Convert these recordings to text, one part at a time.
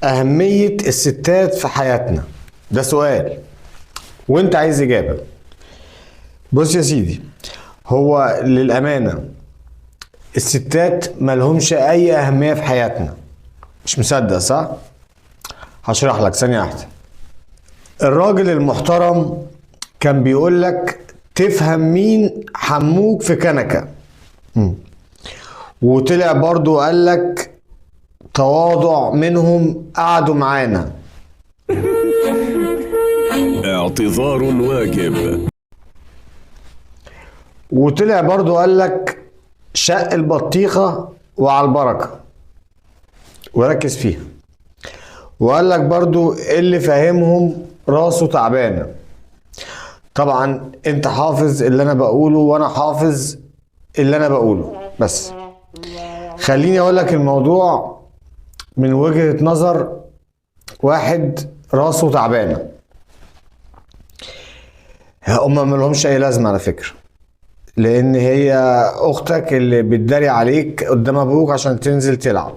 أهمية الستات في حياتنا؟ ده سؤال وانت عايز إجابة. بص يا سيدي، هو للأمانة الستات ملهمش أي أهمية في حياتنا. مش مصدق صح؟ هشرح لك ثانية واحدة. الراجل المحترم كان بيقول لك تفهم مين حموك في كنكة، وطلع برضو قال لك تواضع منهم قعدوا معانا. اعتذار واجب. وطلع برضو قال لك شق البطيخة وعلى البركة، وركز فيها. وقال لك برضو اللي فاهمهم راسه تعبانة. طبعا انت حافظ اللي انا بقوله وانا حافظ اللي انا بقوله، بس خليني اقول لك الموضوع من وجهة نظر واحد راسه تعبانة. هما ملهمش اي لازمة على فكرة، لان هي اختك اللي بتداري عليك قدام ابوك عشان تنزل تلعب،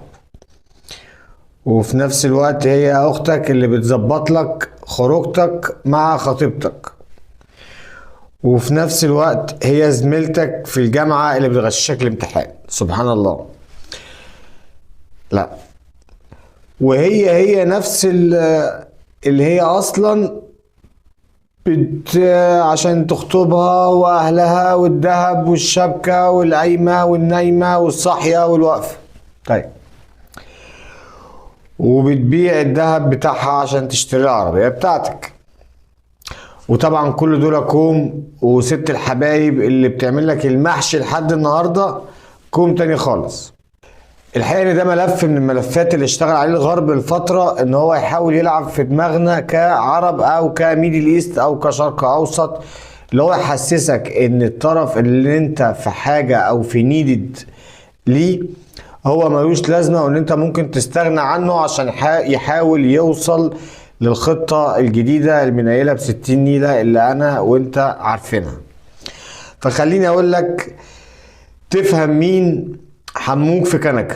وفي نفس الوقت هي اختك اللي بتظبط لك خروجتك مع خطيبتك، وفي نفس الوقت هي زميلتك في الجامعة اللي بتغششك الامتحان. سبحان الله. لا، وهي هي نفس اللي هي اصلا عشان تخطبها واهلها والذهب والشبكة والقايمة والنايمة والصاحية والوقفة. طيب، وبتبيع الذهب بتاعها عشان تشتري العربية بتاعتك. وطبعا كل دول كوم، وست الحبايب اللي بتعمل لك المحشي لحد النهارده كوم تاني خالص. الحقيقة ان ده ملف من الملفات اللي اشتغل عليه الغرب الفترة، ان هو يحاول يلعب في دماغنا كعرب او ك Middle East او كشرق اوسط، اللي هو يحسسك ان الطرف اللي انت في حاجة او في needed ليه هو ملوش لازمة، وان انت ممكن تستغنى عنه عشان يحاول يوصل للخطة الجديدة المنيلة بستين نيلة اللي انا وانت عارفينها. فخليني اقول لك تفهم مين حموك في كنكة.